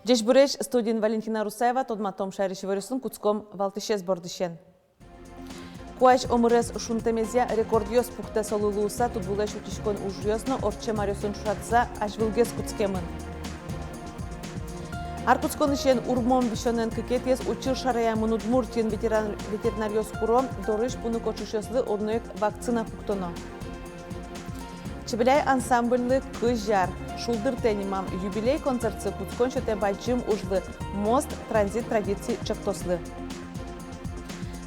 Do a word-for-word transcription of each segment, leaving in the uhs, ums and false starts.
Ӟечбуресь, студиын Валентина Русаева. Тодматом шаерысь иворъёсын. Кутском валтӥсез бордысен. Куазь омырез шунтэмезъя рекордъёс пуктэ. Солы луыса тудвулэсь утиськон ужъёс но ортчем аръёсын ӵошатыса азьвылгес кутскемын. Ар кутсконысен урмон висёнэн кыкетӥез учыр шараямын Удмуртиын. Ветеран-, ветеринаръёс куро: дорысь пуны кочышъёслы одно ик вакцина пуктоно. «Чебеляй» ансамбльлы кызь ар. «Шулдыртэ» нимам юбилей концертсы кутскон сётэ бадӟым ужлы, «Мост — транзит традиций» ӵектослы.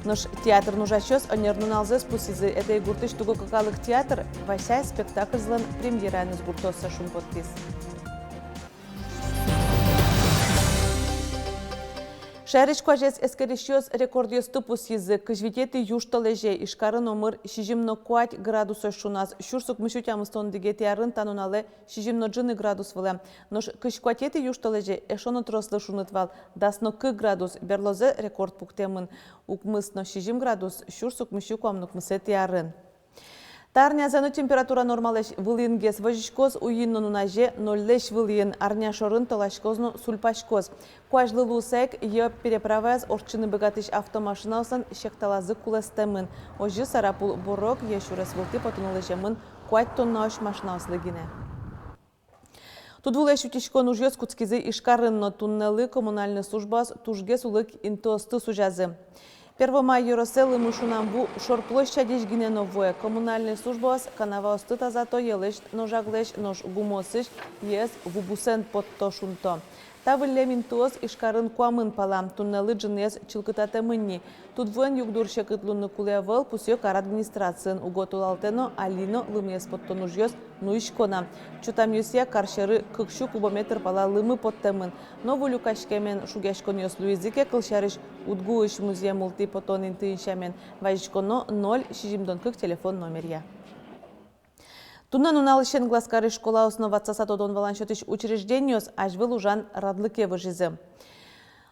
Нош театрын ужасьёс ӧнер нуналзэс пусйизы. Этой гуртысь «Тугоко» калык театр «Вася» спектакльзылэн премьераеныз гуртоосэ шумпоттӥз. Шаерысь куазез эскерисьёс рекордъёсты пусйизы. Кызь витетӥ южтолэзе Ижкарын омыр сизьым но куать градусозь шуназ. Сюрс укмыссю тямыстон одӥгетӥ арын та нуналэ сизьым но ӝыны градус вылэм. Нош кызь куатетӥ южтолэзе эшшо но трослы шуныт вал, дас но кык градус. Берлозэ рекорд пуктэмын укмыс но сизьым градус сюрс укмыссю куамын укмысэтӥ арын. Та арнязэ но температура нормалэсь вылынгес возиськоз. Уйин но нуназе нольлэсь вылын. Арня шорын толаськоз но сульпаськоз. Куазьлы луыса ик йӧ переправаез ортчыны быгатӥсь автомашинаослэн секталазы кулэстэмын. Озьы Сарапул — Борок йӧ сюрес вылтӥ потыны лэземын куать тоннаозь машинаослы гинэ. Тудвулэсь утиськон ужъёс кутскизы Ижкарын но. Туннэлы коммунальной службаос тужгес улык интыосты сузязы. Первомай ёросэ лымы шунам ву шор площадьысь гинэ но вуэ. Коммунальной службаос канаваосты тазато йӧлэсь но жаглэсь, нош гумыосысь йӧэз ву бусэн потто, шунто. Та выллем интыос Ижкарын куамын пала. Туннэлы ӝыныез чылкытатэмын ни. Тудвуэн югдур секыт луыны кулэ ӧвӧл, пусъё кар администрациын. Уго толалтэ но, али но лымыез поттон ужъёс нуисько на. Чотамъёсъя, кар сьӧры кык сю кубометр пала лымы поттэмын. Но ву люкаськемен шугъяськонъёс луизы ке, кылсярысь, УдГУысь музъем ултӥ потон интыын сямен, вазиськоно ноль сизьымдон кык телефон номеръя. Туннэ нуналысен Глазкарысь школаос но ватсаса тодон-валан сётӥсь учреждениос азьвыл ужан радлыке выжизы.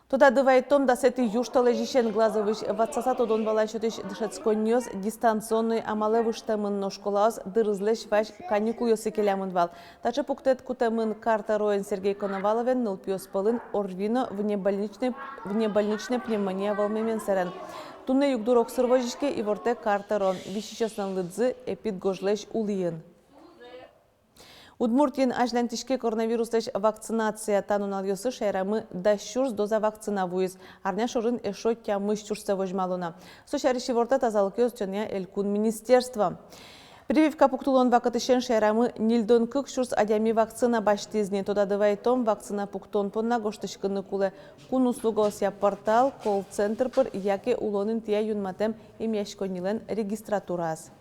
Тодады вайытом, дасэтӥ южтолэзьысен Глазовысь ватсаса тодон-валан сётӥсь дышетсконниос дистанционной амалэ выжтэмын, но школаос дырызлэсь вазь каникулъёсы келямын вал. Таӵе пуктэт кутэмын кар тӧроен Сергей Коноваловен нылпиос пӧлын ОРВИ но внебольничной, внебольничной пневмония вӧлмемен сэрен. Туннэ югдур огсыр возиське, ивортэ кар тӧро. Висисьёслэн лыдзы эпидгожлэсь улӥын. Удмуртиын азьланьтӥське коронавируслэсь вакцинация. Та нуналъёсы шаерамы дас сюрс доза вакцина вуиз. Арня шорын эшшо тямыс сюрссэ возьмало на. Со сярысь ивортэ тазалыкез утёнъя элькун министерство. Прививка пуктылон вакытысен шаерамы ньыльдон кык сюрс адями вакцина басьтӥз ни. Тодады вайытом, вакцина пуктон понна гожтӥськыны кулэ кун услугаосъя портал, колл-центр пыр яке улон интыя юнматэм эмъяськоннилэн регистратураз.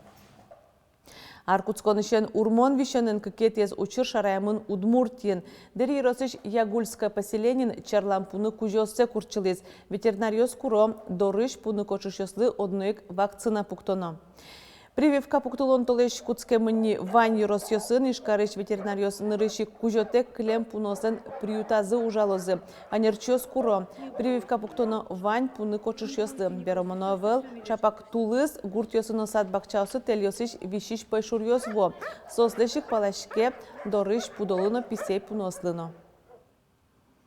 Ар кутсконысен урмон висёнэн кыкетӥез учыр шараямын Удмуртиын. Дэри ёросысь Ягульское поселениын черлам пуны кузёоссэ куртчылӥз. Ветеринаръёс куро: дорысь пуны кочышъёслы одно ик вакцина пуктоно. Прививка пуктылон толэзь кутскемын ни вань ёросъёсын. Ижкарысь ветеринаръёс нырысь ик кузётэк кылем пуныослэн приютазы ужалозы. Ӧнерчиос куро: прививка пуктоно вань пуны кочышъёслы. Беромоно ӧвӧл, чапак тулыс гуртъёсы но сад-бакчаосы тэльёсысь висись пӧйшуръёс вуо. Соослэсь ик палаське дорысь пудолы но, писэй пуныослы но.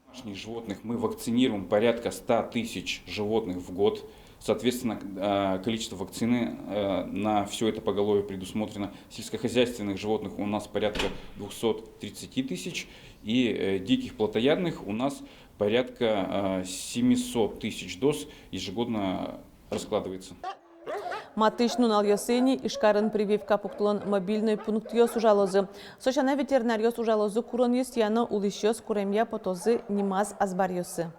Домашних животных мы вакцинируем порядка ста тысяч животных в год. Соответственно, э, количество вакцины, э, на всё это поголовье предусмотрено. Сельскохозяйственных животных у нас порядка двухсот тридцати тысяч, и, э, диких плотоядных у нас порядка, э, семисот тысяч доз ежегодно раскладывается. Матысь нуналъёсы ини Ижкарын прививка пуктылон мобильной пунктъёс ужалозы. Со сяна, ветеринаръёс ужалозы куронъёсъя но, улӥсьёс куремъя потозы нимаз азбаръёсы.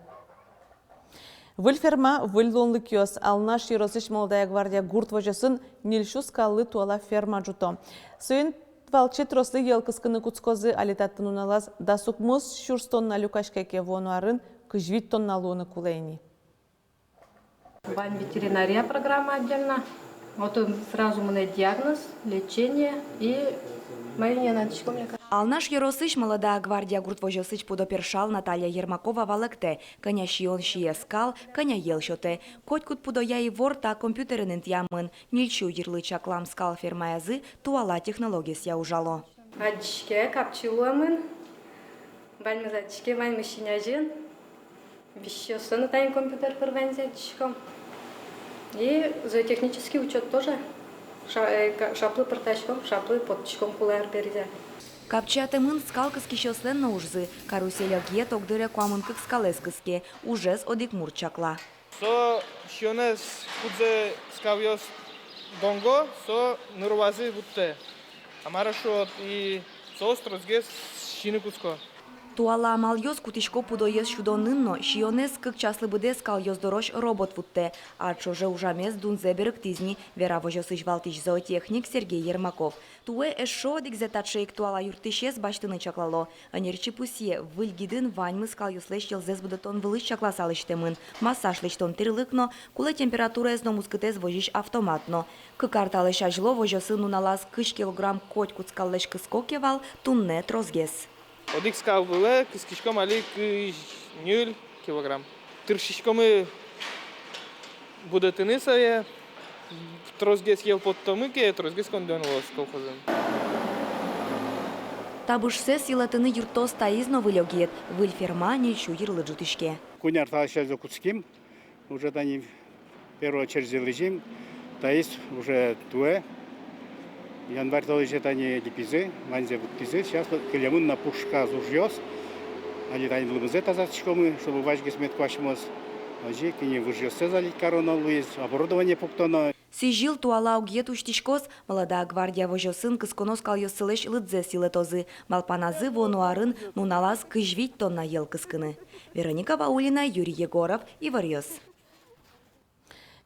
Выль ферма, выль луонлыкъёс. Алнаш ёросысь «Молодая гвардия» гурт возёсын ньыль сю скаллы туала ферма ӝуто. Соин валче трослы йӧл кыскыны кутскозы. Али татын нуналаз дас укмыс сюрс тонна люкаське ке, вуоно арын кызь вить тонна луыны кулэ ини. Вань ветеринария программа отдельно. Вот он сразу мне диагноз, лечение и мои не надо, мне кажется. Алнаш ёросысь «Молодая гвардия» гурт возёсысь пудо першал Наталья Ермакова валэктэ, кӧня сиён сие скал, кӧня йӧл сётэ. Котькуд пудоя ивор та компьютерын интыямын. Ньыльсю йырлы чаклам скал фермаязы туала технологиосъя ужало. Адӟиське, капчи луэмын. Ваньмыз адӟиське, ваньмыз син азьын. Висёссэ но тани компьютер пыр ваньзэ адӟиськом. И зоотехнический учёт тоже. Ша-, э, ка-, шаплы пыртӥськом, шаплы поттӥськом кулэ ар бере. Капчиятэмын скал кыскисьёслэн но ужзы. Карусель огъет огдыре куамын кык скалэз кыске, ужез одӥг мурт чакла. Со сиёнэз, кудзэ скалъёс донго, со ныр вуазы вуттэ. А мар-а шуод, и соос тросгес сиыны кутско. Туала амалъёс кутӥсько пудоез сюдонын но. Сиёнэз кык часлы быдэ скалъёс дорозь робот вуттэ. Ар ӵоже ужамез дунзэ берыктӥз ни, вера возёсысь валтӥсь зоотехник Сергей Ермаков. Туэ эшшо одӥгзэ таӵе ик туала юрттӥсез басьтыны чаклало. Ӧнерчи пусъе, выль гидын ваньмыз скалъёслэсь йӧлзэс будэтон вылысь чакласа лэсьтэмын: массаж лэсьтон тӥрлык но, кулэ температураез но мускытэз возись автомат но. Кык ар талэсь азьло возёсын нуналаз кызь килограмм котькуд скаллэсь кыско ке вал, туннэ тросгес. Одӥг скал вылэ кыскиськом али кызь ньыль килограмм. Тыршиськомы будэтыны сое, тросгес йӧл поттомы ке, тросгес коньдон луоз колхозын. Табышсэс йылэтыны юрттоз таиз но выль огъет. Выль ферма ньыльсю йырлы ӝутӥське. Куинь ар талэсь азьло кутским, уже тани первой очередьзэ лэзим, таиз уже туэ. Январь толэзе тани липизы, ваньзэ вуттӥзы. Сейчас вот кылемын на пушказ ужъёс. Али тани лымызэ тазатӥськомы, чтобы вазьгес мед куасьмоз. Озьы ик ини выжъёссэ залить кароно луиз, оборудование пуктоно. Сӥзьыл туала огъет усьтӥськоз. «Молодая гвардия» возёсын кысконо скалъёссылэсь лыдзэс йылэтозы. Малпаназы вуоно арын нуналаз кызь вить тонна йӧл кыскыны. Вероника Ваулина, Юрий Егоров, «Иворъёс».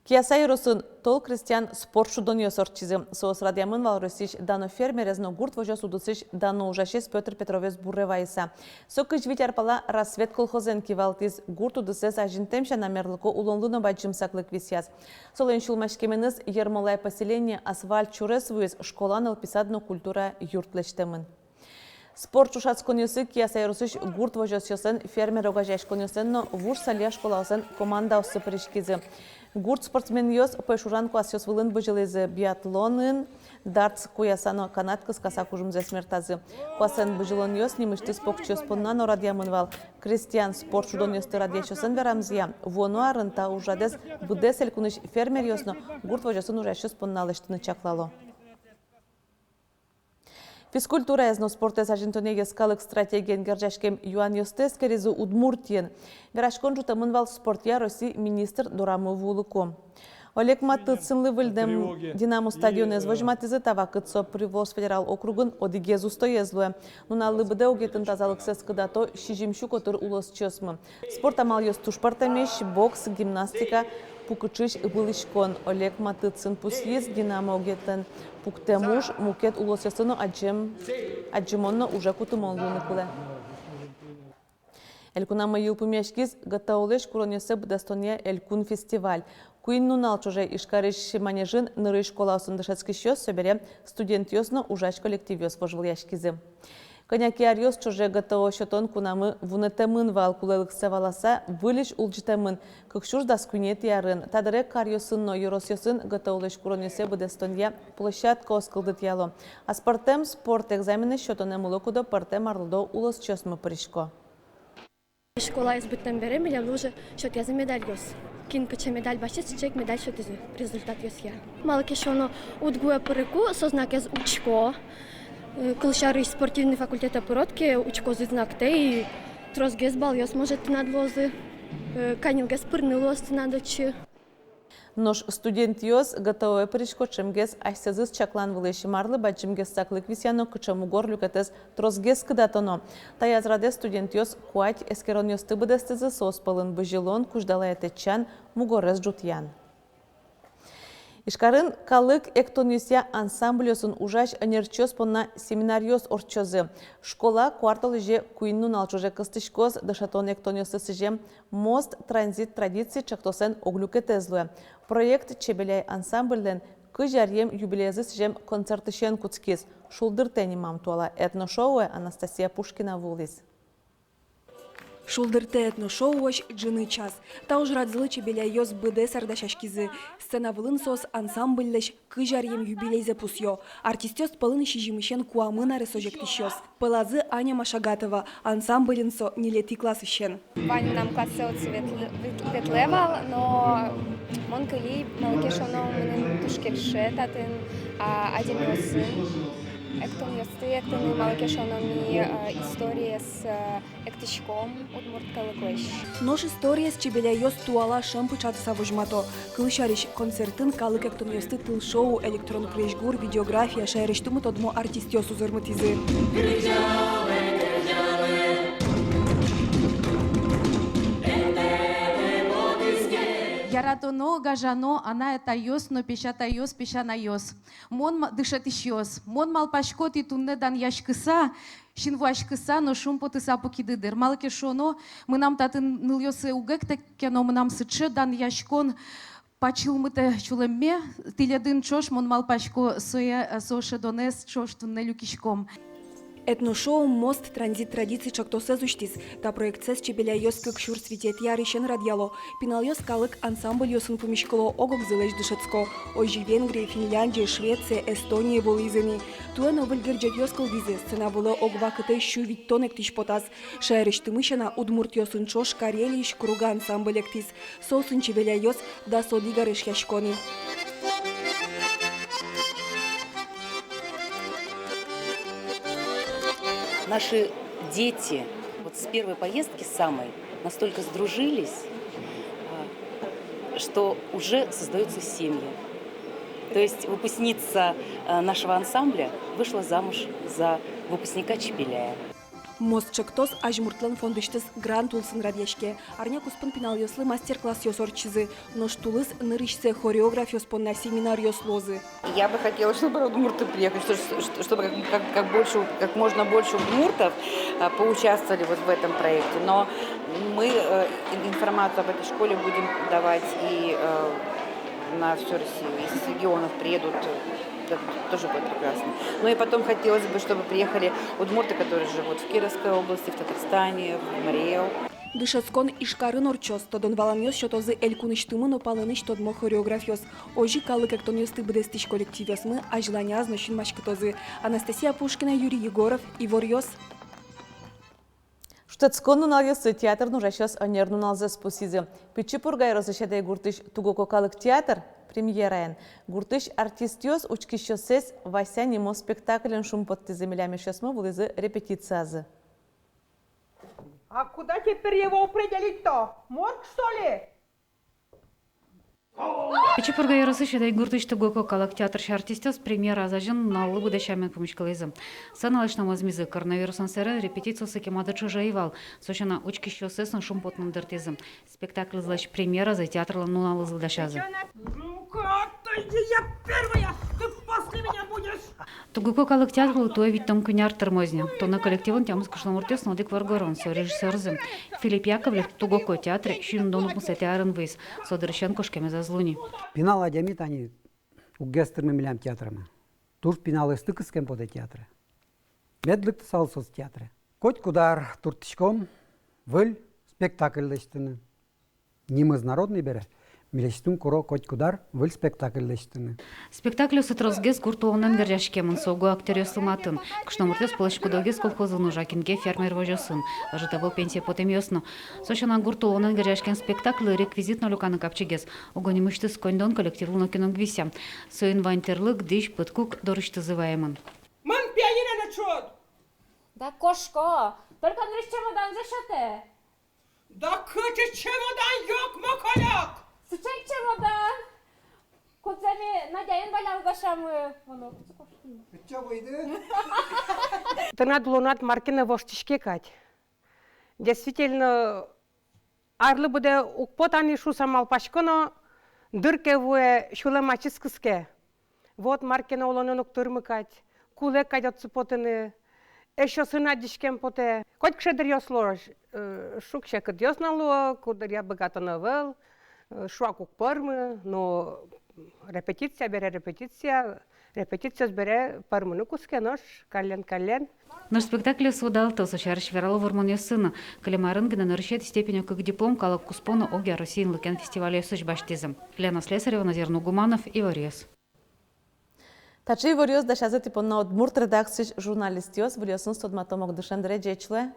Кияса ёросын тол крестьян спорт шудонъёс ортчизы. Соос радъямын вал Россиысь дано фермерез но гурт возёс удысысь дано ужасез Пётр Петровез буре вайыса. Со кызь вить ар пала «Рассвет» колхозэн кивалтӥз, гурт удысэз азинтэм сяна мерлыко улонлы но бадӟым саклык висъяз. Солэн сюлмаськеменыз Ермолай поселение асфальт сюрес вуиз, школа, нылпи сад но культура юрт лэсьтэмын. Спорт ӵошатсконъёсы Кияса ёросысь гурт возёсъёслэн, фермер огазеяськонъёслэн но вуж салья школаослэн командаоссы пыриськизы. Гурт спортсменъёс пӧйшуран куасъёс вылын бызьылӥзы: биатлонын, дартс куяса но канат кыскаса кужымзэс мертазы. Куасэн бызьылонъёс нимысьтыз покчиос понна но радъямын вал. Крестьян спорт шудонъёсты радъясьёслэн верамзыя, вуоно арын та ужрадэз быдэс элькунысь фермеръёс но гурт возёсын ужасьёс понна лэсьтыны чаклало. Физкультураез но спортэз азинтонъя йӧскалык стратегиен герӟаськем юанъёсты эскеризы Удмуртиын. Вераськон ӝутэмын вал спортъя Россиысь министр дорамы вуылыку. Олег Матыцинлы выльдэм «Динамо» стадионэз возьматӥзы. Та вакытэ со Приволжск федерал округын одӥгез устоез луэ. Нуналлы быдэ огъетын тазалыксэс кыдато сизьымсю котыр улосчиосмы. Спорт амалъёс туж пӧртэмесь: бокс, гимнастика, пукыӵысь ыбылӥськон. Олег Матыцин пусйиз, «Динамо» огъетын пуктэм уж мукет улосъёслы но адӟем, адӟымон но уже кутымон луыны кулэ. Элькунамы йылпумъяськиз ГТО-лэсь куронъёссэ быдэстонъя элькун фестиваль. Куинь нунал ӵоже Ижкарысь манежын нырысь школаосын дышетскисьёс, собере студентъёс но ужась коллективъёс вожвылъяськизы. Кӧня ке аръёс ӵоже ГТО сётон кунамы вунэтэмын вал. Кулэлыксэ валаса, выльысь улӟытэмын кык сюрс дас куинетӥ арын. Та дыре каръёсын но ёросъёсын ГТО-лэсь куронъёссэ быдэстонъя площадкаос кылдытъяло. Аспӧртэм спорт экзаменэз сётонэ мыло-кыдо пӧртэм арлыдо улосчиосмы пырисько. Школаез быдтэм бере милемлы уже сётъязы медальёс. Кин кыӵе медаль басьтӥз, сыӵе ик медаль сётӥзы результатъёсъя. Малы ке шуоно, УдГУ-е пырыку со знакез учко. Э, кылсярысь, спортивный факультетэ пырод ке, учкозы знактэ и тросгес баллъёс, может, тынад луозы, э, каньылгес пырны луоз тынад отчы. Нош студентъёс ГТО-е пырисько ӵемгес асьсэзыз чаклан вылысь. Марлы бадӟымгес саклык висъяно, кыӵе мугор люкетэз тросгес кыдатоно. Таяз радэ студентъёс куать эскеронъёсты быдэстӥзы, соос пӧлын бызьылон, кузьдалае тэтчан, мугорез ӝутъян. Ижкарын калык эктонъёсъя ансамбльёсын ужась ӧнерчиос понна семинаръёс ортчозы. Школа куартолэзе куинь нунал ӵоже кыстӥськоз. Дышетон эктонъёсты сӥзем «Мост — транзит традиций» ӵектослэн ог люкетэз луэ. Проект «Чебеляй» ансамбльлэн кызь аръем юбилеезлы сӥзем концертысен кутскиз. «Шулдыртэ» нимам туала этношоуэ Анастасия Пушкина вуылӥз. «Шулдыртэ» этношоуозь ӝыны час. Та ужрадзылы чебеляйёс быдэс ар дасяськизы. Сцена вылын соос ансамбльлэсь кызь аръем юбилейзэ пусъё. Артистъёс пӧлын сизьымысен куамын аресозь эктӥсьёс. Пӧлазы Аня Машагатова, ансамбльын со ньылетӥ классысен. Вань мынам классэ отсы ветлэ-, вет-, ветлэ вал, но мон кыли, малы ке шуоно, мыным туж кельше татын, а, адямиосын эктонъёсты эктыны, малы ке шуоно ми, а, историез, а, эктӥськом удмурт калыклэсь. Нош историез чебеляйёс туала шӧм пыӵатыса возьмато. Кылсярысь, концертын калык эктонъёсты тылшоу, электрон крезьгур, видеография, шаерысьтымы тодмо артистъёс узырмытӥзы. Яратоно, гажано анай-атайёс но песятайёс, песянайёс. Мон ма-, дышетӥсьёс, мон малпасько, тӥ туннэ данъяськыса, синвуаськыса но шумпотыса пукиды дыр. Малы ке шуоно, мынам татын нылъёсы уг эктэк ке но, мынам сыӵе данъяськон пачылмытэ сюлэмме, тӥледын ӵош, мон малпасько, сое, со шӧдонэз ӵош туннэ люкиськом. Этношоу «Мост — транзит традиций» ӵектосэз усьтӥз. Та проектсэс чебеляйёс кык сюрс витетӥ арысен радъяло. Пиналъёс калык ансамбльёсын пумиськыло, ог-огзылэсь дышетско. Озьы Венгрие, Финляндие, Швеция, Эстоние вуылӥзы ни. Туэ но выль герӟетъёс кылдӥзы, сцена вылэ ог вакытэ сю витьтон эктӥсь потаз. Шаерысьтымы сяна, удмуртъёсын ӵош Карелиысь «Круга» ансамбль эктӥз. Соосын чебеляйёс дас одӥг ар эшъясько ни. Наши дети вот с первой поездки самой настолько сдружились, а, что уже создаются семьи. То есть выпускница, а, нашего ансамбля вышла замуж за выпускника Чебеляя. «Мост» ӵектос азьмуртлэн фондысьтыз грант улсын радъяське. Арня куспын пиналъёслы мастер-классъёс ортчизы. Нош тулыс нырысьсэ хореографъёс понна семинаръёс луозы. Я бы хотела, чтобы удмурты приехали, что, что, чтобы как, как, как больше, как можно больше удмуртов, а, поучаствовали вот в этом проекте. Но мы, э, ин-, информацию об этой школе будем давать и, э, на всю Россию. Если с регионов приедут, э, это тоже будет прекрасно. Ну и потом хотелось бы, чтобы приехали удмурты, которые живут в Кировской области, в Татарстане, в Марий Эл. Дышетскон Ижкарын ортчоз. Тодон-валанъёс сётозы элькунысьтымы но палэнысь тодмо хореографъёс. Озьы калык эктонъёсты быдэстӥсь коллективъёсмы азьланяз но синмаськытозы. Анастасия Пушкина, Юрий Егоров, «Иворъёс». Шутэтскон нуналъёсы театрын ужасьёс ӧнер нуналзэс пусйизы. Пичи Пурга ёросысь Эдай гуртысь «Тугоко» калык театр премьераен. Гуртысь артистъёс учкисьёссэс «Вася» нимо спектакльын шумпоттӥзы. Милям эшъёсмы вуылӥзы репетициязы. А куда теперь его определить-то? Морг, что ли? Пичи Пурга ёросысь Эдай гуртысь «Тугоко» калык театрысь артистъёс премьера азьын нуналлы быдэ сямен пумиськылӥзы. Сценалэсь но мӧзмизы. Коронавирусэн сэрен репетициосы кемады ӵоже ӧй вал. Со сяна, учкисьёссэс но шумпотыны дыртӥзы. Спектакльлэсь премьеразэ театрлэн нуналызы дасязы. Ну-ка, отойди, я первая, ты после меня будешь! «Тугоко» калык театрлы туэ витьтон куинь ар тырмоз ни. Туннэ коллективын тямыс кышномуртъёс но одӥг воргорон, со режиссёрзы. Филипп Яковлев «Тугоко» театре сизьымдон укмысэтӥ арын вуиз. Со дырысен кошкемез ӧз луы ни. Пинал адями тани уггес тырмы милям театрмы. Туж пиналъёсты кыскем потэ театре. Мед лыктысал соос театре. Котькуд ар турттӥськом выль спектакль лэсьтыны. Нимыз народный бере, милесьтым куро котькуд ар выль спектакль лэсьтыны. Спектакльёсы тросгес гурт улонэн герӟаськемын, со уго актёръёслы матын. Кышномуртъёс пӧлысь куд-огез колхозын ужа, кин ке фермер возёсын. Ӧжыт ӧвӧл пенсие потэмъёс но. Со сяна, гурт улонэн герӟаськем спектакльлы реквизит но люканы капчигес. Уго нимысьтыз коньдон коллективлы нокин уг висъя. Соин вань тӥрлык дӥсь пыдкук дорысьтызы ваемын. Мон пианино но чот! Да кошко, только нырысь чемоданзэ сётэ. Да кыӵе чемодан, ёк-моколёк! Сыӵе ик чемодан! Кудзэ ми Надяен валялы дасямы. Мон кытчы кошкыны? Кытчы вуиды? Тынад улонад мар ке но воштӥське кадь. Действительно, арлы быдэ уг поты ни шуса малпасько но, дыр ке вуэ, сюлэм ачиз кыске. Вот мар ке но улонын уг тырмы кадь, кулэ кадь отчы потыны, эшъёсын адӟиськем потэ. Котькыӵе дыръёс луо, э, шуг-секытъёс но луо, куддыръя быгатоно ӧвӧл, э, шуак уг пӧрмы, но репетиция бере репетиция, Репетициос бере пӧрмыны кутске, нош каллен-каллен. Нош спектакльёс удалтэ, со сярысь верало вормонъёсы но. Кылем арын гинэ нырысетӥ степеньё кык диплом калык куспо но огъя Россиын люкем фестивальёсысь басьтӥзы. Лена Слесарева, Назир Нугуманов, «Иворъёс». Таӵе иворъёс дасязы тӥ понна удмурт редакциысь журналистъёс. Выльёсыныз тодматом ук дышем дыре. Ӟеч луэ.